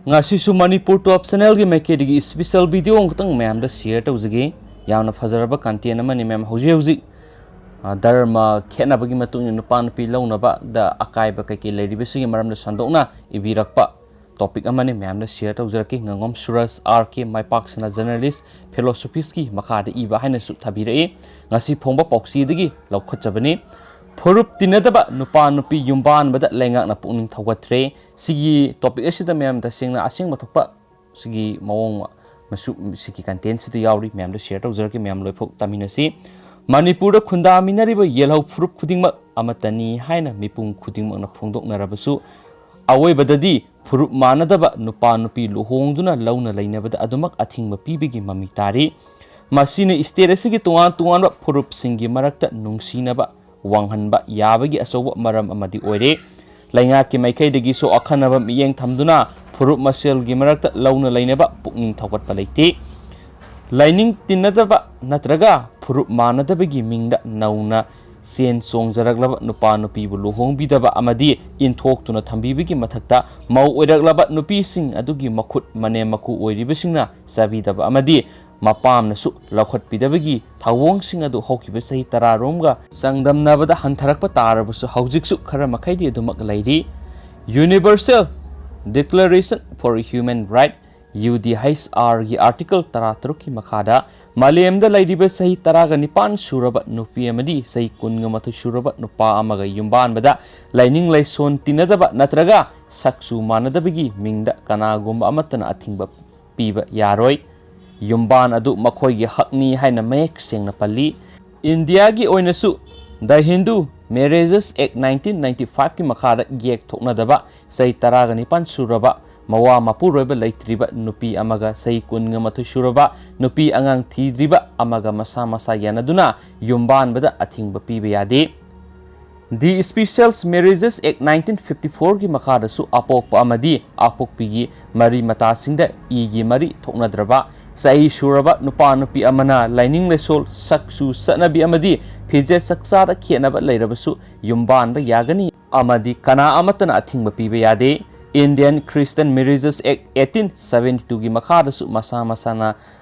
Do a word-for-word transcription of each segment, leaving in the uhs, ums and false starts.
ꯉꯁꯤꯁꯨ ꯃꯅꯤꯄꯨꯔ ꯇꯣꯞ ꯆꯦꯅꯦꯜꯒꯤ ꯃꯥꯏꯀꯩꯗꯒꯤ special video ꯑꯃꯈꯛꯇꯪ ꯃꯌꯥꯝꯗ ꯁꯤꯌꯔ ꯇꯧꯖꯒꯦ꯫ ꯌꯥꯝꯅ ꯐꯖꯔꯕ ꯀꯟꯇꯦꯟ ꯑꯃꯅꯤ ꯃꯌꯥꯝ꯫ ꯍꯧꯖꯤꯛ ꯍꯧꯖꯤꯛ, ꯑ, ꯙꯔꯃ ꯈꯦꯠꯅꯕꯒꯤ ꯃꯇꯨꯡ ꯏꯟꯅ ꯅꯨꯄꯥ ꯅꯨꯄꯤ ꯂꯧꯅꯕꯗ ꯑꯀꯥꯏꯕ ꯀꯩꯀꯩ ꯂꯩꯔꯤꯕꯁꯤꯒꯤ ꯃꯔꯝꯗ ꯁꯟꯗꯣꯛꯅ ꯏꯕꯤꯔꯛꯄ ꯇꯣꯄꯤꯛ ꯑꯃꯅꯤ ꯃꯌꯥꯝꯗ ꯁꯤꯌꯔ ꯇꯧꯖꯔꯛꯀꯦ꯫ ꯉꯥꯉꯣꯝ ꯁꯨꯔꯖ ꯑꯥꯔ ꯀꯦ ꯃꯥꯏꯄꯥꯛꯁꯅ ꯖꯔꯅꯦꯂꯤꯁ ꯐꯦꯂꯣꯁꯣꯐꯤꯁꯀꯤ ꯃꯈꯥꯗ ꯏꯕ ꯍꯥꯏꯅꯁꯨ ꯊꯥꯕꯤꯔꯛꯏ꯫ ꯉꯁꯤ ꯐꯣꯡꯕ ꯄꯥꯎꯆꯦꯗꯒꯤ ꯂꯧꯈꯠꯆꯕꯅꯤ꯫ ꯐꯨꯔꯨꯞ ꯇꯤꯟꯅꯗꯕ ꯅꯨꯄꯥ ꯅꯨꯄꯤ ꯌꯨꯝꯕꯥꯟꯕꯗ ꯂꯩꯉꯥꯛꯅ ꯄꯨꯛꯅꯤꯡ ꯊꯧꯒꯠꯇ꯭ꯔꯦ꯫ ꯁꯤꯒꯤ ꯇꯣꯄꯤꯛ ꯑꯁꯤꯗ ꯃꯌꯥꯝ ꯇꯁꯦꯡꯅ ꯑꯁꯦꯡꯕ ꯊꯣꯛꯄ ꯁꯤꯒꯤ ꯃꯑꯣꯡ ꯃꯁꯨ ꯁꯤꯒꯤ ꯀꯟꯇꯦꯟꯁꯤꯗ ꯌꯥꯎꯔꯤ꯫ ꯃꯌꯥꯝꯗ ꯁꯤꯌꯔ ꯇꯧꯖꯔꯛꯀꯦ꯫ ꯃꯌꯥꯝ ꯂꯣꯏꯐꯥꯎ ꯇꯥꯃꯤꯟꯅꯁꯤ꯫ ꯃꯅꯤꯄꯨꯔꯗ ꯈꯨꯟꯗꯥꯃꯤꯟꯅꯔꯤꯕ ꯌꯦꯜꯍꯧ ꯐꯨꯔꯨꯞ ꯈꯨꯗꯤꯡꯃꯛ ꯑꯃꯠꯇꯅꯤ ꯍꯥꯏꯅ ꯃꯤꯄꯨꯝ ꯈꯨꯗꯤꯡꯃꯛꯅ ꯐꯣꯡꯗꯣꯛꯅꯔꯕꯁꯨ, ꯑꯋꯣꯏꯕꯗꯗꯤ ꯐꯨꯔꯨꯞ ꯃꯥꯟꯅꯗꯕ ꯅꯨꯄꯥ ꯅꯨꯄꯤ ꯂꯨꯍꯣꯡꯗꯨꯅ ꯂꯧꯅ ꯂꯩꯅꯕꯗ ꯑꯗꯨꯃꯛ ꯑꯊꯤꯡꯕ ꯄꯤꯕꯒꯤ ꯃꯃꯤ ꯇꯥꯔꯤ꯫ ꯃꯁꯤꯅ ꯏꯁꯇꯦꯠ ꯑꯁꯤꯒꯤ ꯇꯣꯉꯥꯟ ꯇꯣꯉꯥꯟꯕ ꯐꯨꯔꯨꯞꯁꯤꯡꯒꯤ ꯃꯔꯛꯇ ꯅꯨꯡꯁꯤꯅꯕ ꯋꯥꯡꯍꯟꯕ ꯌꯥꯕꯒꯤ ꯑꯆꯧꯕ ꯃꯔꯝ ꯑꯃꯗꯤ ꯑꯣꯏꯔꯦ꯫ ꯂꯩꯉꯥꯛꯀꯤ ꯃꯥꯏꯀꯩꯗꯒꯤꯁꯨ ꯑꯈꯟꯅꯕ ꯃꯤꯠꯌꯦꯡ ꯊꯝꯗꯨꯅ ꯐꯨꯔꯨꯞ ꯃꯁꯦꯜꯒꯤ ꯃꯔꯛꯇ ꯂꯧꯅ ꯂꯩꯅꯕ ꯄꯨꯛꯅꯤꯡ ꯊꯧꯒꯠꯄ ꯂꯩꯇꯦ꯫ ꯂꯥꯏꯅꯤꯡ ꯇꯤꯟꯅꯗꯕ ꯅꯠꯇ꯭ꯔꯒ ꯐꯨꯔꯨꯞ ꯃꯥꯟꯅꯗꯕꯒꯤ ꯃꯤꯡꯗ ꯅꯧꯅ ꯁꯦꯟ ꯆꯣꯡꯖꯔꯛꯂꯕ ꯅꯨꯄꯥ ꯅꯨꯄꯤꯕꯨ ꯂꯨꯍꯣꯡꯕꯤꯗꯕ ꯑꯃꯗꯤ ꯏꯟꯊꯣꯛꯇꯨꯅ ꯊꯝꯕꯤꯕꯒꯤ ꯃꯊꯛꯇ ꯃꯧ ꯑꯣꯏꯔꯛꯂꯕ ꯅꯨꯄꯤꯁꯤꯡ ꯑꯗꯨꯒꯤ ꯃꯈꯨꯠ ꯃꯅꯦꯝ ꯃꯀꯨ ꯑꯣꯏꯔꯤꯕꯁꯤꯡꯅ ꯆꯥꯕꯤꯗꯕ ꯑꯃꯗꯤ ꯃꯄꯥꯝꯅꯁꯨ ꯂꯧꯈꯠꯄꯤꯗꯕꯒꯤ ꯊꯧꯑꯣꯡꯁꯤꯡ ꯑꯗꯨ ꯍꯧꯈꯤꯕ ꯆꯍꯤ ꯇꯔꯥꯔꯣꯝꯒ ꯆꯥꯡꯗꯝꯅꯕꯗ ꯍꯟꯊꯔꯛꯄ ꯇꯥꯔꯕꯁꯨ ꯍꯧꯖꯤꯛꯁꯨ ꯈꯔ ꯃꯈꯩꯗꯤ ꯑꯗꯨꯃꯛ ꯂꯩꯔꯤ꯫ Universal Declaration for Human Right, U D H ꯑꯥꯔꯒꯤ ꯑꯥꯔꯇꯤꯀꯜ ꯇꯔꯥꯇꯔꯨꯛꯀꯤ ꯃꯈꯥꯗ ꯃꯥꯂꯦꯝꯗ ꯂꯩꯔꯤꯕ ꯆꯍꯤ ꯇꯔꯥꯒ ꯅꯤꯄꯥꯟ ꯁꯨꯔꯕ ꯅꯨꯄꯤ ꯑꯃꯗꯤ ꯆꯍꯤ ꯀꯨꯟꯒ ꯃꯥꯊꯣꯏ ꯁꯨꯔꯕ ꯅꯨꯄꯥ ꯑꯃꯒ ꯌꯨꯝꯕꯥꯟꯕꯗ ꯂꯥꯏꯅꯤꯡ ꯂꯥꯏꯁꯣꯟ ꯇꯤꯟꯅꯗꯕ ꯅꯠꯇ꯭ꯔꯒ ꯁꯛꯆꯨ ꯃꯥꯟꯅꯗꯕꯒꯤ ꯃꯤꯡꯗ ꯀꯅꯥꯒꯨꯝꯕ ꯑꯃꯠꯇꯅ ꯑꯊꯤꯡꯕ ꯄꯤꯕ ꯌꯥꯔꯣꯏ꯫ ꯌꯨꯝꯕꯥꯟ ꯑꯗꯨ ꯃꯈꯣꯏꯒꯤ ꯍꯛꯅꯤ ꯍꯥꯏꯅ ꯃꯌꯦꯛ ꯁꯦꯡꯅ ꯄꯜꯂꯤ꯫ ꯏꯟꯗꯤꯌꯥꯒꯤ ꯑꯣꯏꯅꯁꯨ The Hindu Marriages Act nineteen ninety five ꯀꯤ ꯃꯈꯥꯗ ꯌꯦꯛ ꯊꯣꯛꯅꯗꯕ ꯆꯍꯤ ꯇꯔꯥꯒ ꯅꯤꯄꯥꯟ ꯁꯨꯔꯕ ꯃꯋꯥ ꯃꯄꯨꯔꯣꯏꯕ ꯂꯩꯇ꯭ꯔꯤꯕ ꯅꯨꯄꯤ ꯑꯃꯒ ꯆꯍꯤ ꯀꯨꯟꯒ ꯃꯥꯊꯣꯏ ꯁꯨꯔꯕ ꯅꯨꯄꯤ ꯑꯉꯥꯡ ꯊꯤꯗ꯭ꯔꯤꯕ ꯑꯃꯒ ꯃꯁꯥ ꯃꯁꯥ ꯌꯥꯅꯗꯨꯅ ꯌꯨꯝꯕꯥꯟꯕꯗ ꯑꯊꯤꯡꯕ ꯄꯤꯕ ꯌꯥꯗꯦ꯫ The Special Marriages Act nineteen fifty four ꯒꯤ ꯃꯈꯥꯗꯁꯨ ꯑꯄꯣꯛꯄ ꯑꯃꯗꯤ ꯑꯄꯣꯛꯄꯤꯒꯤ ꯃꯔꯤ ꯃꯇꯥꯁꯤꯡꯗ ꯏꯒꯤ ꯃꯔꯤ ꯊꯣꯛꯅꯗ꯭ꯔꯕ, ꯆꯍꯤ ꯁꯨꯔꯕ ꯅꯨꯄꯥ ꯅꯨꯄꯤ ꯑꯃꯅ ꯂꯥꯏꯅꯤꯡ ꯂꯥꯏꯁꯣꯜ, ꯁꯛꯆꯨ ꯆꯠꯅꯕꯤ ꯑꯃꯗꯤ ꯐꯤꯖꯦꯠ ꯆꯛꯆꯥꯗ ꯈꯦꯠꯅꯕ ꯂꯩꯔꯕꯁꯨ ꯌꯨꯝꯕꯥꯟꯕ ꯌꯥꯒꯅꯤ ꯑꯃꯗꯤ ꯀꯅꯥ ꯑꯃꯠꯇꯅ ꯑꯊꯤꯡꯕ ꯄꯤꯕ ꯌꯥꯗꯦ꯫ Indian Christian Marriages Act eighteen seventy two ꯒꯤ ꯃꯈꯥꯗꯁꯨ ꯃꯁꯥ ꯃꯁꯥꯅ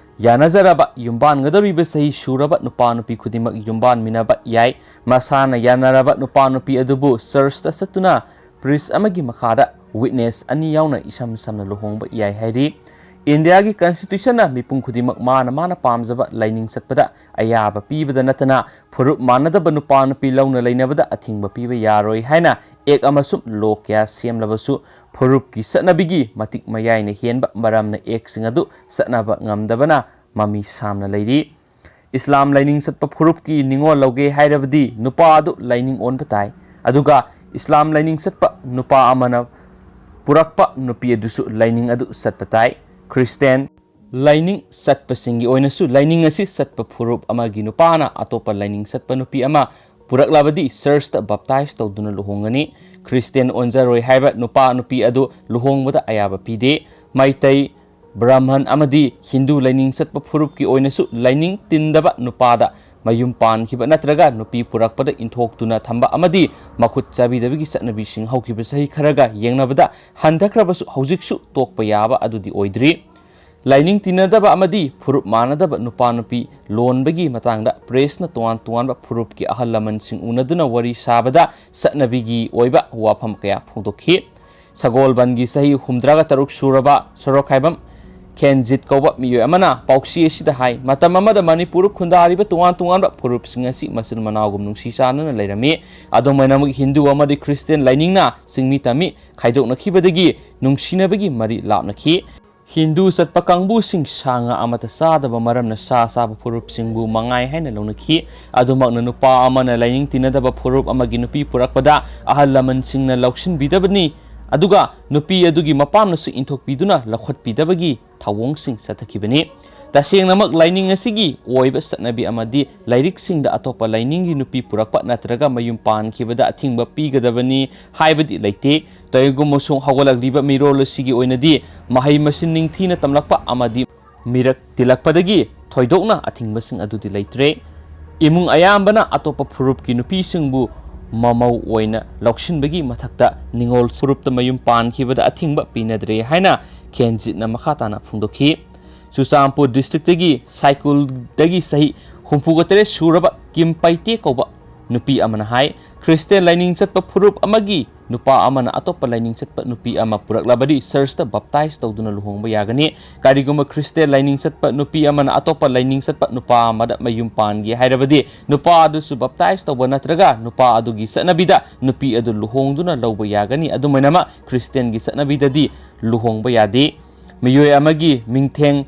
ꯌꯥꯅꯖꯔꯕ ꯌꯨꯝꯕꯥꯟꯒꯗꯧꯔꯤꯕ ꯆꯍꯤ ꯁꯨꯔꯕ ꯅꯨꯄꯥ ꯅꯨꯄꯤ ꯈꯨꯗꯤꯡꯃꯛ ꯌꯨꯝꯕꯥꯟꯃꯤꯟꯅꯕ ꯌꯥꯏ꯫ ꯃꯁꯥꯅ ꯌꯥꯅꯔꯕ ꯅꯨꯄꯥ ꯅꯨꯄꯤ ꯑꯗꯨꯕꯨ ꯆꯔꯆꯇ ꯆꯠꯇꯨꯅ ꯄ꯭ꯔꯤꯁ ꯑꯃꯒꯤ ꯃꯈꯥꯗ ꯋꯤꯠꯅꯦꯁ ꯑꯅꯤ ꯌꯥꯎꯅ ꯏꯁꯝ ꯁꯝꯅ ꯂꯨꯍꯣꯡꯕ ꯌꯥꯏ ꯍꯥꯏꯔꯤ꯫ ꯏꯟꯗꯤꯌꯥꯒꯤ ꯀꯟꯁꯇꯤꯇ꯭ꯌꯨꯁꯟꯅ ꯃꯤꯄꯨꯝ ꯈꯨꯗꯤꯡꯃꯛ ꯃꯥꯅ ꯃꯥꯅ ꯄꯥꯝꯖꯕ ꯂꯥꯏꯅꯤꯡ ꯆꯠꯄꯗ ꯑꯌꯥꯕ ꯄꯤꯕꯗ ꯅꯠꯇꯅ ꯐꯨꯔꯨꯞ ꯃꯥꯟꯅꯗꯕ ꯅꯨꯄꯥ ꯅꯨꯄꯤ ꯂꯧꯅ ꯂꯩꯅꯕꯗ ꯑꯊꯤꯡꯕ ꯄꯤꯕ ꯌꯥꯔꯣꯏ ꯍꯥꯏꯅ ꯑꯦꯛ ꯑꯃꯁꯨꯡ ꯂꯣ ꯀꯌꯥ ꯁꯦꯝꯂꯕꯁꯨ ꯐꯨꯔꯨꯞꯀꯤ ꯆꯠꯅꯕꯤꯒꯤ ꯃꯇꯤꯛ ꯃꯌꯥꯏꯅ ꯍꯦꯟꯕ ꯃꯔꯝꯅ ꯑꯦꯛꯁꯤꯡ ꯑꯗꯨ ꯆꯠꯅꯕ ꯉꯝꯗꯕꯅ ꯃꯃꯤ ꯁꯥꯝꯅ ꯂꯩꯔꯤ꯫ ꯏꯁꯂꯥꯝ ꯂꯥꯏꯅꯤꯡ ꯆꯠꯄ ꯐꯨꯔꯨꯞꯀꯤ ꯅꯤꯉꯣꯜ ꯂꯧꯒꯦ ꯍꯥꯏꯔꯕꯗꯤ ꯅꯨꯄꯥ ꯑꯗꯨ ꯂꯥꯏꯅꯤꯡ ꯑꯣꯟꯕ ꯇꯥꯏ꯫ ꯑꯗꯨꯒ ꯏꯁꯂꯥꯝ ꯂꯥꯏꯅꯤꯡ ꯆꯠꯄ ꯅꯨꯄꯥ ꯑꯃꯅ ꯄꯨꯔꯛꯄ ꯅꯨꯄꯤ ꯑꯗꯨꯁꯨ ꯂꯥꯏꯅꯤꯡ ꯑꯗꯨ ꯆꯠꯄ ꯇꯥꯏ꯫ ꯈ꯭ꯔꯤꯁꯇꯤꯌꯥꯟ ꯂꯥꯏꯅꯤꯡ ꯆꯠꯄꯁꯤꯡꯒꯤ ꯑꯣꯏꯅꯁꯨ ꯂꯥꯏꯅꯤꯡ ꯑꯁꯤ ꯆꯠꯄ ꯐꯨꯔꯨꯞ ꯑꯃꯒꯤ ꯅꯨꯄꯥꯅ ꯑꯇꯣꯞꯄ ꯂꯥꯏꯅꯤꯡ ꯆꯠꯄ ꯅꯨꯄꯤ ꯑꯃ ꯄꯨꯔꯛꯂꯕꯗꯤ ꯆꯔꯆꯇ ꯕꯞꯇꯥꯏꯖ ꯇꯧꯗꯨꯅ ꯂꯨꯍꯣꯡꯒꯅꯤ꯫ ꯈ꯭ꯔꯤꯁꯇꯤꯌꯥꯟ ꯑꯣꯟꯖꯔꯣꯏ ꯍꯥꯏꯕ ꯅꯨꯄꯥ ꯅꯨꯄꯤ ꯑꯗꯨ ꯂꯨꯍꯣꯡꯕꯗ ꯑꯌꯥꯕ ꯄꯤꯗꯦ꯫ ꯃꯩꯇꯩ, ꯕ꯭ꯔꯥꯍꯃꯟ ꯑꯃꯗꯤ ꯍꯤꯟꯗꯨ ꯂꯥꯏꯅꯤꯡ ꯆꯠꯄ ꯐꯨꯔꯨꯞꯀꯤ ꯑꯣꯏꯅꯁꯨ ꯂꯥꯏꯅꯤꯡ ꯇꯤꯟꯗꯕ ꯅꯨꯄꯥꯗ ꯃꯌꯨꯝ ꯄꯥꯟꯈꯤꯕ ꯅꯠꯇ꯭ꯔꯒ ꯅꯨꯄꯤ ꯄꯨꯔꯛꯄꯗ ꯏꯟꯊꯣꯛꯇꯨꯅ ꯊꯝꯕ ꯑꯃꯗꯤ ꯃꯈꯨꯠ ꯆꯥꯕꯤꯗꯕꯒꯤ ꯆꯠꯅꯕꯤꯁꯤꯡ ꯍꯧꯈꯤꯕ ꯆꯍꯤ ꯈꯔꯒ ꯌꯦꯡꯅꯕꯗ ꯍꯟꯊꯈ꯭ꯔꯕꯁꯨ ꯍꯧꯖꯤꯛꯁꯨ ꯇꯣꯛꯄ ꯌꯥꯕ ꯑꯗꯨꯗꯤ ꯑꯣꯏꯗ꯭ꯔꯤ꯫ ꯂꯥꯏꯅꯤꯡ ꯇꯤꯟꯅꯗꯕ ꯑꯃꯗꯤ ꯐꯨꯔꯨꯞ ꯃꯥꯟꯅꯗꯕ ꯅꯨꯄꯥ ꯅꯨꯄꯤ ꯂꯣꯟꯕꯒꯤ ꯃꯇꯥꯡꯗ ꯄ꯭ꯔꯦꯁꯅ ꯇꯣꯉꯥꯟ ꯇꯣꯉꯥꯟꯕ ꯐꯨꯔꯨꯞꯀꯤ ꯑꯍꯜ ꯂꯃꯟꯁꯤꯡ ꯎꯅꯗꯨꯅ ꯋꯥꯔꯤ ꯁꯥꯕꯗ ꯆꯠꯅꯕꯤꯒꯤ ꯑꯣꯏꯕ ꯋꯥꯐꯝ ꯀꯌꯥ ꯐꯣꯡꯗꯣꯛꯈꯤ꯫ ꯁꯒꯣꯜꯕꯟꯒꯤ ꯆꯍꯤ ꯍꯨꯝꯗ꯭ꯔꯥꯒ ꯇꯔꯨꯛ ꯁꯨꯔꯕ ꯁꯣꯔꯣꯛꯈꯥꯏꯕꯝ ꯈꯦꯟꯖꯤꯠ ꯀꯧꯕ ꯃꯤꯑꯣꯏ ꯑꯃꯅ ꯄꯥꯎꯆꯦ ꯑꯁꯤꯗ ꯍꯥꯏ, ꯃꯇꯝ ꯑꯃꯗ ꯃꯅꯤꯄꯨꯔꯗ ꯈꯨꯟꯗꯥꯔꯤꯕ ꯇꯣꯉꯥꯟ ꯇꯣꯉꯥꯟꯕ ꯐꯨꯔꯨꯞꯁꯤꯡ ꯑꯁꯤ ꯃꯆꯤꯟ ꯃꯅꯥꯎꯒꯨꯝ ꯅꯨꯡꯁꯤ ꯆꯥꯟꯅꯅ ꯂꯩꯔꯝꯃꯤ꯫ ꯑꯗꯨꯝ ꯑꯣꯏꯅꯃꯛ ꯍꯤꯟꯗꯨ ꯑꯃꯗꯤ ꯈ꯭ꯔꯤꯁꯇꯤꯌꯥꯟ ꯂꯥꯏꯅꯤꯡꯅ ꯆꯤꯡꯃꯤ ꯇꯝꯃꯤ ꯈꯥꯏꯗꯣꯛꯅꯈꯤꯕꯗꯒꯤ ꯅꯨꯡꯁꯤꯅꯕꯒꯤ ꯃꯔꯤ ꯂꯥꯞꯅꯈꯤ꯫ ꯍꯤꯟꯗꯨ ꯆꯠꯄ ꯀꯥꯡꯕꯨꯁꯤꯡ ꯁꯥ ꯉꯥ ꯑꯃꯠꯇ ꯆꯥꯗꯕ ꯃꯔꯝꯅ ꯁꯥ ꯆꯥꯕ ꯐꯨꯔꯨꯞꯁꯤꯡꯕꯨ ꯃꯉꯥꯏ ꯍꯥꯏꯅ ꯂꯧꯅꯈꯤ꯫ ꯑꯗꯨꯃꯛꯅ ꯅꯨꯄꯥ ꯑꯃꯅ ꯂꯥꯏꯅꯤꯡ ꯇꯤꯟꯅꯗꯕ ꯐꯨꯔꯨꯞ ꯑꯃꯒꯤ ꯅꯨꯄꯤ ꯄꯨꯔꯛꯄꯗ ꯑꯍꯜ ꯂꯃꯟꯁꯤꯡꯅ ꯂꯧꯁꯤꯟꯕꯤꯗꯕꯅꯤ꯫ ꯑꯗꯨꯒ ꯅꯨꯄꯤ ꯑꯗꯨꯒꯤ ꯃꯄꯥꯝꯅꯁꯨ ꯏꯟꯊꯣꯛꯄꯤꯗꯨꯅ ꯂꯧꯈꯠꯄꯤꯗꯕꯒꯤ ꯊꯧꯑꯣꯡꯁꯤꯡ ꯆꯠꯊꯈꯤꯕꯅꯤ꯫ ꯇꯁꯦꯡꯅꯃꯛ ꯂꯥꯏꯅꯤꯡ ꯑꯁꯤꯒꯤ ꯑꯣꯏꯕ ꯆꯠꯅꯕꯤ ꯑꯃꯗꯤ ꯂꯥꯏꯔꯤꯛꯁꯤꯡꯗ ꯑꯇꯣꯞꯄ ꯂꯥꯏꯅꯤꯡꯒꯤ ꯅꯨꯄꯤ ꯄꯨꯔꯛꯄ ꯅꯠꯇ꯭ꯔꯒ ꯃꯌꯨꯝ ꯄꯥꯟꯈꯤꯕꯗ ꯑꯊꯤꯡꯕ ꯄꯤꯒꯗꯕꯅꯤ ꯍꯥꯏꯕꯗꯤ ꯂꯩꯇꯦ꯫ ꯇꯧꯏꯒꯨꯝꯕꯁꯨꯡ ꯍꯧꯒꯠꯂꯛꯂꯤꯕ ꯃꯤꯔꯣꯜ ꯑꯁꯤꯒꯤ ꯑꯣꯏꯅꯗꯤ ꯃꯍꯩ ꯃꯁꯤꯡ ꯅꯤꯡꯊꯤꯅ ꯇꯝꯂꯛꯄ ꯑꯃꯗꯤ ꯃꯤꯔꯛ ꯇꯤꯜꯂꯛꯄꯗꯒꯤ ꯊꯣꯏꯗꯣꯛꯅ ꯑꯊꯤꯡꯕꯁꯤꯡ ꯑꯗꯨꯗꯤ ꯂꯩꯇ꯭ꯔꯦ꯫ ꯏꯃꯨꯡ ꯑꯌꯥꯝꯕꯅ ꯑꯇꯣꯞꯄ ꯐꯨꯔꯨꯞꯀꯤ ꯅꯨꯄꯤꯁꯤꯡꯕꯨ ꯃꯃꯧ ꯑꯣꯏꯅ ꯂꯧꯁꯤꯟꯕꯒꯤ ꯃꯊꯛꯇ ꯅꯤꯉꯣꯜ ꯐꯨꯔꯨꯞꯇ ꯃꯌꯨꯝ ꯄꯥꯟꯈꯤꯕꯗ ꯑꯊꯤꯡꯕ ꯄꯤꯅꯗ꯭ꯔꯦ ꯍꯥꯏꯅ ꯈꯦꯟꯖꯤꯠꯅ ꯃꯈꯥ ꯇꯥꯅ ꯐꯣꯡꯗꯣꯛꯈꯤ꯫ ꯆꯨꯔꯆꯥꯟꯄꯨꯔ ꯗꯤꯁꯇ꯭ꯔꯤꯛꯇꯒꯤ ꯁꯥꯏꯀꯨꯜꯗꯒꯤ ꯆꯍꯤ ꯍꯨꯝꯐꯨꯒ ꯇꯔꯦꯠ ꯁꯨꯔꯕ ꯀꯤꯝ ꯄꯥꯏꯇꯦ ꯀꯧꯕ ꯅꯨꯄꯤ ꯑꯃꯅ ꯍꯥꯏ, ꯈ꯭ꯔꯤꯁꯇꯤꯌꯥꯟ ꯂꯥꯏꯅꯤꯡ ꯆꯠꯄ ꯐꯨꯔꯨꯞ ꯑꯃꯒꯤ ꯅꯨꯄꯥ ꯑꯃꯅ ꯑꯇꯣꯞꯄ ꯂꯥꯏꯅꯤꯡ ꯆꯠꯄ ꯅꯨꯄꯤ ꯑꯃ ꯄꯨꯔꯛꯂꯕꯗꯤ ꯆꯔꯆꯇ ꯕꯞꯇꯥꯏꯖ ꯇꯧꯗꯨꯅ ꯂꯨꯍꯣꯡꯕ ꯌꯥꯒꯅꯤ꯫ ꯀꯔꯤꯒꯨꯝꯕ ꯈ꯭ꯔꯤꯁꯇꯤꯌꯥꯟ ꯂꯥꯏꯅꯤꯡ ꯆꯠꯄ ꯅꯨꯄꯤ ꯑꯃꯅ ꯑꯇꯣꯞꯄ ꯂꯥꯏꯅꯤꯡ ꯆꯠꯄ ꯅꯨꯄꯥ ꯑꯃꯗ ꯃꯌꯨꯝ ꯄꯥꯟꯒꯦ ꯍꯥꯏꯔꯕꯗꯤ ꯅꯨꯄꯥ ꯑꯗꯨꯁꯨ ꯕꯞꯇꯥꯏꯖ ꯇꯧꯕ ꯅꯠꯇ꯭ꯔꯒ ꯅꯨꯄꯥ ꯑꯗꯨꯒꯤ ꯆꯠꯅꯕꯤꯗ ꯅꯨꯄꯤ ꯑꯗꯨ ꯂꯨꯍꯣꯡꯗꯨꯅ ꯂꯧꯕ ꯌꯥꯒꯅꯤ꯫ ꯑꯗꯨꯃꯥꯏꯅꯃꯛ ꯈ꯭ꯔꯤꯁꯇꯤꯌꯥꯟꯒꯤ ꯆꯠꯅꯕꯤꯗꯗꯤ ꯂꯨꯍꯣꯡꯕ ꯌꯥꯗꯦ꯫ ꯃꯤꯑꯣꯏ ꯑꯃꯒꯤ ꯃꯤꯡꯊꯦꯡ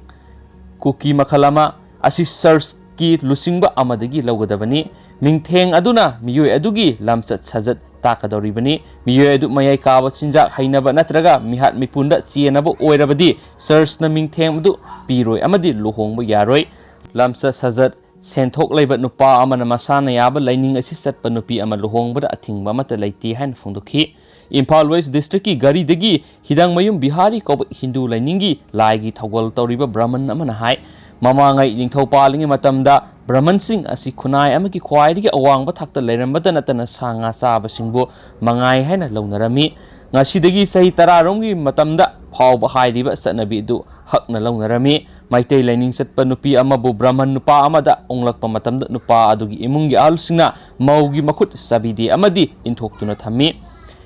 ꯀꯨꯀꯤ ꯃꯈꯜ ꯑꯃ ꯑꯁꯤ ꯆꯔꯆꯀꯤ ꯂꯨꯆꯤꯡꯕ ꯑꯃꯗꯒꯤ ꯂꯧꯒꯗꯕꯅꯤ꯫ ꯃꯤꯡꯊꯦꯡ ꯑꯗꯨꯅ ꯃꯤꯑꯣꯏ ꯑꯗꯨꯒꯤ ꯂꯝꯆꯠ ꯁꯥꯖꯠ ꯇꯥꯛꯀꯗꯧꯔꯤꯕꯅꯤ꯫ ꯃꯤꯑꯣꯏ ꯑꯗꯨ ꯃꯌꯥꯏ ꯀꯥꯕ ꯆꯤꯟꯖꯥꯛ ꯍꯩꯅꯕ ꯅꯠꯇ꯭ꯔꯒ ꯃꯤꯍꯥꯠ ꯃꯤꯄꯨꯟꯗ ꯆꯦꯟꯅꯕ ꯑꯣꯏꯔꯕꯗꯤ ꯆꯔꯆꯅ ꯃꯤꯡꯊꯦꯡ ꯑꯗꯨ ꯄꯤꯔꯣꯏ ꯑꯃꯗꯤ ꯂꯨꯍꯣꯡꯕ ꯌꯥꯔꯣꯏ꯫ ꯂꯝꯆꯠ ꯁꯥꯖꯠ ꯁꯦꯟꯊꯣꯛ ꯂꯩꯕ ꯅꯨꯄꯥ ꯑꯃꯅ ꯃꯁꯥꯅ ꯌꯥꯕ ꯂꯥꯏꯅꯤꯡ ꯑꯁꯤ ꯆꯠꯄ ꯅꯨꯄꯤ ꯑꯃ ꯂꯨꯍꯣꯡꯕꯗ ꯑꯊꯤꯡꯕ ꯑꯃꯠꯇ ꯂꯩꯇꯦ ꯍꯥꯏꯅ ꯐꯣꯡꯗꯣꯛꯈꯤ꯫ ꯏꯝꯐꯥꯜ ꯋꯦꯁ ꯗꯤꯁꯇ꯭ꯔꯤꯛꯀꯤ ꯒꯥꯔꯤꯗꯒꯤ ꯍꯤꯗꯥꯡꯃꯌꯨꯝ ꯕꯤꯍꯥꯔꯤ ꯀꯧꯕ ꯍꯤꯟꯗꯨ ꯂꯥꯏꯅꯤꯡꯒꯤ ꯂꯥꯏꯒꯤ ꯊꯧꯒꯜ ꯇꯧꯔꯤꯕ ꯕ꯭ꯔꯥꯍꯃꯟ ꯑꯃꯅ ꯍꯥꯏ, ꯃꯃꯥꯡꯉꯩ ꯅꯤꯡꯊꯧ ꯄꯥꯜꯂꯤꯉꯩ ꯃꯇꯝꯗ ꯕ꯭ꯔꯥꯍꯃꯟꯁꯤꯡ ꯑꯁꯤ ꯈꯨꯟꯅꯥꯏ ꯑꯃꯒꯤ ꯈ꯭ꯋꯥꯏꯗꯒꯤ ꯑꯋꯥꯡꯕ ꯊꯥꯛꯇ ꯂꯩꯔꯝꯕꯇ ꯅꯠꯇꯅ ꯁꯥ ꯉꯥ ꯆꯥꯕꯁꯤꯡꯕꯨ ꯃꯉꯥꯏ ꯍꯥꯏꯅ ꯂꯧꯅꯔꯝꯃꯤ꯫ ꯉꯁꯤꯗꯒꯤ ꯆꯍꯤ ꯇꯔꯥꯔꯣꯝꯒꯤ ꯃꯇꯝꯗ ꯐꯥꯎꯕ ꯍꯥꯏꯔꯤꯕ ꯆꯠꯅꯕꯤ ꯑꯗꯨ ꯍꯛꯅ ꯂꯧꯅꯔꯝꯃꯤ꯫ ꯃꯩꯇꯩ ꯂꯥꯏꯅꯤꯡ ꯆꯠꯄ ꯅꯨꯄꯤ ꯑꯃꯕꯨ ꯕ꯭ꯔꯥꯍꯃꯟ ꯅꯨꯄꯥ ꯑꯃꯗ ꯑꯣꯡꯂꯛꯄ ꯃꯇꯝꯗ ꯅꯨꯄꯥ ꯑꯗꯨꯒꯤ ꯏꯃꯨꯡꯒꯤ ꯑꯍꯜꯁꯤꯡꯅ ꯃꯧꯒꯤ ꯃꯈꯨꯠ ꯆꯥꯕꯤꯗꯦ ꯑꯃꯗꯤ ꯏꯟꯊꯣꯛꯇꯨꯅ ꯊꯝꯃꯤ꯫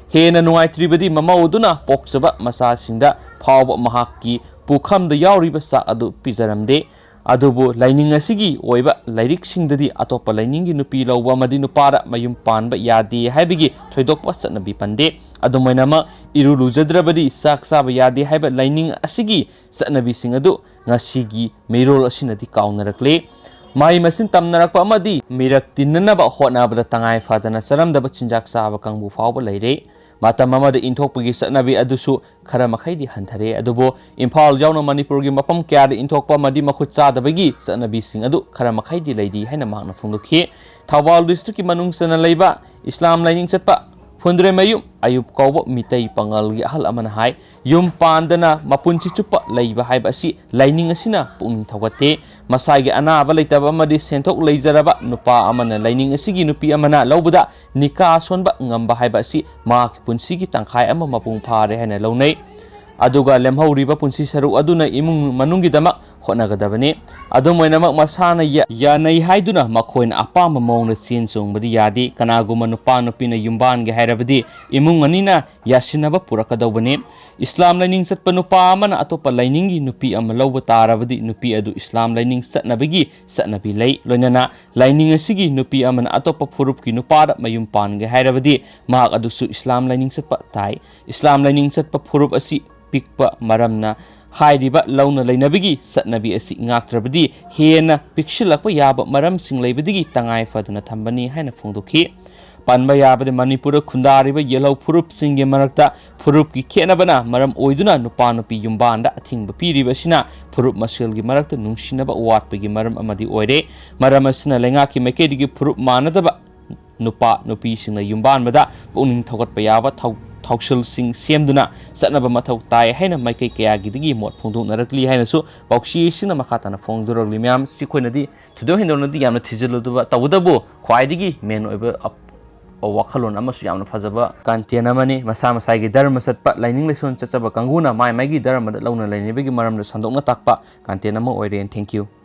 ꯍꯦꯟꯅ ꯅꯨꯡꯉꯥꯏꯇ꯭ꯔꯤꯕꯗꯤ ꯃꯃꯧ ꯑꯗꯨꯅ ꯄꯣꯛꯆꯕ ꯃꯆꯥꯁꯤꯡꯗ ꯐꯥꯎꯕ ꯃꯍꯥꯛꯀꯤ ꯄꯨꯈꯝꯗ ꯌꯥꯎꯔꯤꯕ ꯆꯥꯛ ꯑꯗꯨ ꯄꯤꯖꯔꯝꯗꯦ꯫ ꯑꯗꯨꯕꯨ ꯂꯥꯏꯅꯤꯡ ꯑꯁꯤꯒꯤ ꯑꯣꯏꯕ ꯂꯥꯏꯔꯤꯛꯁꯤꯡꯗꯗꯤ ꯑꯇꯣꯞꯄ ꯂꯥꯏꯅꯤꯡꯒꯤ ꯅꯨꯄꯤ ꯂꯧꯕ ꯑꯃꯗꯤ ꯅꯨꯄꯥꯗ ꯃꯌꯨꯝ ꯄꯥꯟꯕ ꯌꯥꯗꯦ ꯍꯥꯏꯕꯒꯤ ꯊꯣꯏꯗꯣꯛꯄ ꯆꯠꯅꯕꯤ ꯄꯟꯗꯦ꯫ ꯑꯗꯨꯃꯥꯏꯅꯃꯛ ꯏꯔꯨ ꯂꯨꯖꯗ꯭ꯔꯕꯗꯤ ꯆꯥꯛ ꯆꯥꯕ ꯌꯥꯗꯦ ꯍꯥꯏꯕ ꯂꯥꯏꯅꯤꯡ ꯑꯁꯤꯒꯤ ꯆꯠꯅꯕꯤꯁꯤꯡ ꯑꯗꯨ ꯉꯁꯤꯒꯤ ꯃꯤꯔꯣꯜ ꯑꯁꯤꯅꯗꯤ ꯀꯥꯎꯅꯔꯛꯂꯦ꯫ ꯃꯍꯩ ꯃꯁꯤꯡ ꯇꯝꯅꯔꯛꯄ ꯑꯃꯗꯤ ꯃꯤꯔꯛ ꯇꯤꯟꯅꯅꯕ ꯍꯣꯠꯅꯕꯗ ꯇꯉꯥꯏ ꯐꯗꯅ ꯆꯥꯔꯝꯗꯕ ꯆꯤꯟꯖꯥꯛ ꯆꯥꯕ ꯀꯥꯡꯕꯨ ꯐꯥꯎꯕ ꯂꯩꯔꯦ꯫ ꯃꯇꯝ ꯑꯃꯗ ꯏꯟꯊꯣꯛꯄꯒꯤ ꯆꯠꯅꯕꯤ ꯑꯗꯨꯁꯨ ꯈꯔ ꯃꯈꯩꯗꯤ ꯍꯟꯊꯔꯦ, ꯑꯗꯨꯕꯨ ꯏꯝꯐꯥꯜ ꯌꯥꯎꯅ ꯃꯅꯤꯄꯨꯔꯒꯤ ꯃꯐꯝ ꯀꯌꯥꯗ ꯏꯟꯊꯣꯛꯄ ꯑꯃꯗꯤ ꯃꯈꯨꯠ ꯆꯥꯗꯕꯒꯤ ꯆꯠꯅꯕꯤꯁꯤꯡ ꯑꯗꯨ ꯈꯔ ꯃꯈꯩꯗꯤ ꯂꯩꯔꯤ ꯍꯥꯏꯅ ꯃꯍꯥꯛꯅ ꯐꯣꯡꯗꯣꯛꯈꯤ꯫ ꯊꯧꯕꯥꯜ ꯗꯤꯁꯇ꯭ꯔꯤꯛꯀꯤ ꯃꯅꯨꯡ ꯆꯟꯅ ꯂꯩꯕ ꯏꯁꯂꯥꯝ ꯂꯥꯏꯅꯤꯡ ꯆꯠꯄ ꯐꯨꯟꯗ꯭ꯔꯩꯃꯌꯨꯝ ꯑꯌꯨꯞ ꯀꯧꯕ ꯃꯤꯇꯩ ꯄꯥꯉꯜꯒꯤ ꯑꯍꯜ ꯑꯃꯅ ꯍꯥꯏ, ꯌꯨꯝ ꯄꯥꯟꯗꯅ ꯃꯄꯨꯟꯁꯤ ꯆꯨꯞꯄ ꯂꯩꯕ ꯍꯥꯏꯕ ꯑꯁꯤ ꯂꯥꯏꯅꯤꯡ ꯑꯁꯤꯅ ꯄꯨꯛꯅꯤꯡ ꯊꯧꯒꯠꯇꯦ꯫ ꯃꯁꯥꯒꯤ ꯑꯅꯥꯕ ꯂꯩꯇꯕ ꯑꯃꯗꯤ ꯁꯦꯟꯊꯣꯛ ꯂꯩꯖꯔꯕ ꯅꯨꯄꯥ ꯑꯃꯅ ꯂꯥꯏꯅꯤꯡ ꯑꯁꯤꯒꯤ ꯅꯨꯄꯤ ꯑꯃꯅ ꯂꯧꯕꯗ ꯅꯤꯀꯥ ꯁꯣꯟꯕ ꯉꯝꯕ ꯍꯥꯏꯕ ꯑꯁꯤ ꯃꯍꯥꯛꯀꯤ ꯄꯨꯟꯁꯤꯒꯤ ꯇꯪꯈꯥꯏ ꯑꯃ ꯃꯄꯨꯡ ꯐꯥꯔꯦ ꯍꯥꯏꯅ ꯂꯧꯅꯩ꯫ ꯑꯗꯨꯒ ꯂꯦꯝꯍꯧꯔꯤꯕ ꯄꯨꯟꯁꯤ ꯁꯔꯨꯛ ꯑꯗꯨꯅ ꯏꯃꯨꯡ ꯃꯅꯨꯡꯒꯤꯗꯃꯛ ꯍꯣꯠꯅꯒꯗꯕꯅꯤ꯫ ꯑꯗꯨꯝ ꯑꯣꯏꯅꯃꯛ, ꯃꯁꯥꯅ ꯌꯥ-, ꯌꯥꯅꯩ ꯍꯥꯏꯗꯨꯅ ꯃꯈꯣꯏꯅ ꯑꯄꯥꯝꯕ ꯃꯑꯣꯡꯗ ꯆꯦꯟ ꯆꯣꯡꯕꯗꯤ ꯌꯥꯗꯦ꯫ ꯀꯅꯥꯒꯨꯝꯕ ꯅꯨꯄꯥ ꯅꯨꯄꯤꯅ ꯌꯨꯝꯕꯥꯟꯒꯦ ꯍꯥꯏꯔꯕꯗꯤ ꯏꯃꯨꯡ ꯑꯅꯤꯅ ꯌꯥꯁꯤꯟꯅꯕ ꯄꯨꯔꯛꯀꯗꯧꯕꯅꯤ꯫ ꯏꯁꯂꯥꯝ ꯂꯥꯏꯅꯤꯡ ꯆꯠꯄ ꯅꯨꯄꯥ ꯑꯃꯅ ꯑꯇꯣꯞꯄ ꯂꯥꯏꯅꯤꯡꯒꯤ ꯅꯨꯄꯤ ꯑꯃ ꯂꯧꯕ ꯇꯥꯔꯕꯗꯤ ꯅꯨꯄꯤ ꯑꯗꯨ ꯏꯁꯂꯥꯝ ꯂꯥꯏꯅꯤꯡ ꯆꯠꯅꯕꯒꯤ ꯆꯠꯅꯕꯤ ꯂꯩ꯫ ꯂꯣꯏꯅꯅ ꯂꯥꯏꯅꯤꯡ ꯑꯁꯤꯒꯤ ꯅꯨꯄꯤ ꯑꯃꯅ ꯑꯇꯣꯞꯄ ꯐꯨꯔꯨꯞꯀꯤ ꯅꯨꯄꯥꯗ ꯃꯌꯨꯝ ꯄꯥꯟꯒꯦ ꯍꯥꯏꯔꯕꯗꯤ ꯃꯍꯥꯛ ꯑꯗꯨꯁꯨ ꯏꯁꯂꯥꯝ ꯂꯥꯏꯅꯤꯡ ꯆꯠꯄ ꯇꯥꯏ꯫ ꯏꯁꯂꯥꯝ ꯂꯥꯏꯅꯤꯡ ꯆꯠꯄ ꯐꯨꯔꯨꯞ ꯑꯁꯤ ꯄꯤꯛꯄ ꯃꯔꯝꯅ ꯍꯥꯏꯔꯤꯕ ꯂꯧꯅ ꯂꯩꯅꯕꯒꯤ ꯆꯠꯅꯕꯤ ꯑꯁꯤ ꯉꯥꯛꯇ꯭ꯔꯕꯗꯤ ꯍꯦꯟꯅ ꯄꯤꯛꯁꯤꯜꯂꯛꯄ ꯌꯥꯕ ꯃꯔꯝꯁꯤꯡ ꯂꯩꯕꯗꯒꯤ ꯇꯉꯥꯏ ꯐꯗꯅ ꯊꯝꯕꯅꯤ ꯍꯥꯏꯅ ꯐꯣꯡꯗꯣꯛꯈꯤ꯫ ꯄꯟꯕ ꯌꯥꯕꯗꯤ ꯃꯅꯤꯄꯨꯔꯗ ꯈꯨꯟꯗꯥꯔꯤꯕ ꯌꯦꯜꯍꯧ ꯐꯨꯔꯨꯞꯁꯤꯡꯒꯤ ꯃꯔꯛꯇ ꯐꯨꯔꯨꯞꯀꯤ ꯈꯦꯠꯅꯕꯅ ꯃꯔꯝ ꯑꯣꯏꯗꯨꯅ ꯅꯨꯄꯥ ꯅꯨꯄꯤ ꯌꯨꯝꯕꯥꯟꯗ ꯑꯊꯤꯡꯕ ꯄꯤꯔꯤꯕ ꯑꯁꯤꯅ ꯐꯨꯔꯨꯞ ꯃꯁꯦꯜꯒꯤ ꯃꯔꯛꯇ ꯅꯨꯡꯁꯤꯅꯕ ꯋꯥꯠꯄꯒꯤ ꯃꯔꯝ ꯑꯃꯗꯤ ꯑꯣꯏꯔꯦ꯫ ꯃꯔꯝ ꯑꯁꯤꯅ ꯂꯩꯉꯥꯛꯀꯤ ꯃꯥꯏꯀꯩꯗꯒꯤ ꯐꯨꯔꯨꯞ ꯃꯥꯟꯅꯗꯕ ꯅꯨꯄꯥ ꯅꯨꯄꯤꯁꯤꯡꯅ ꯌꯨꯝꯕꯥꯟꯕꯗ ꯄꯨꯛꯅꯤꯡ ꯊꯧꯒꯠꯄ ꯌꯥꯕ ꯊꯧ-, ꯊꯧꯁꯤꯜꯁꯤꯡ ꯁꯦꯝꯗꯨꯅ ꯆꯠꯅꯕ ꯃꯊꯧ ꯇꯥꯏ ꯍꯥꯏꯅ ꯃꯥꯏꯀꯩ ꯀꯌꯥꯒꯤꯗꯒꯤ ꯃꯣꯠ ꯐꯣꯡꯗꯣꯛꯅꯔꯛꯂꯤ ꯍꯥꯏꯅꯁꯨ ꯄꯥꯎꯆꯦꯁꯤꯅ ꯃꯈꯥ ꯇꯥꯅ ꯐꯣꯡꯗꯣꯔꯛꯂꯤ꯫ ꯃꯌꯥꯝ, ꯁꯤ ꯑꯩꯈꯣꯏꯅꯗꯤ ꯊꯣꯏꯗꯣꯛ ꯍꯦꯟꯗꯣꯛꯅꯗꯤ ꯌꯥꯝꯅ ꯊꯤꯖꯤꯜꯂꯨꯗꯕ, ꯇꯧꯕꯇꯕꯨ ꯈ꯭ꯋꯥꯏꯗꯒꯤ ꯃꯦꯟ ꯑꯣꯏꯕ ꯑꯞ-, ꯋꯥꯈꯜꯂꯣꯟ ꯑꯃꯁꯨ ꯌꯥꯝꯅ ꯐꯖꯕ ꯀꯟꯇꯦꯟ ꯑꯃꯅꯤ꯫ ꯃꯁꯥ ꯃꯁꯥꯒꯤ ꯙꯔꯃ ꯆꯠꯄ, ꯂꯥꯏꯅꯤꯡ ꯂꯥꯏꯁꯣꯟ ꯆꯠꯆꯕ ꯀꯥꯡꯕꯨꯅ ꯃꯥꯏ ꯃꯥꯏꯒꯤ ꯙꯔꯃꯗ ꯂꯧꯅ ꯂꯩꯅꯕꯒꯤ ꯃꯔꯝꯗ ꯁꯟꯗꯣꯛꯅ ꯇꯥꯛꯄ ꯀꯟꯇꯦꯟ ꯑꯃ ꯑꯣꯏꯔꯦ꯫ Thank you꯫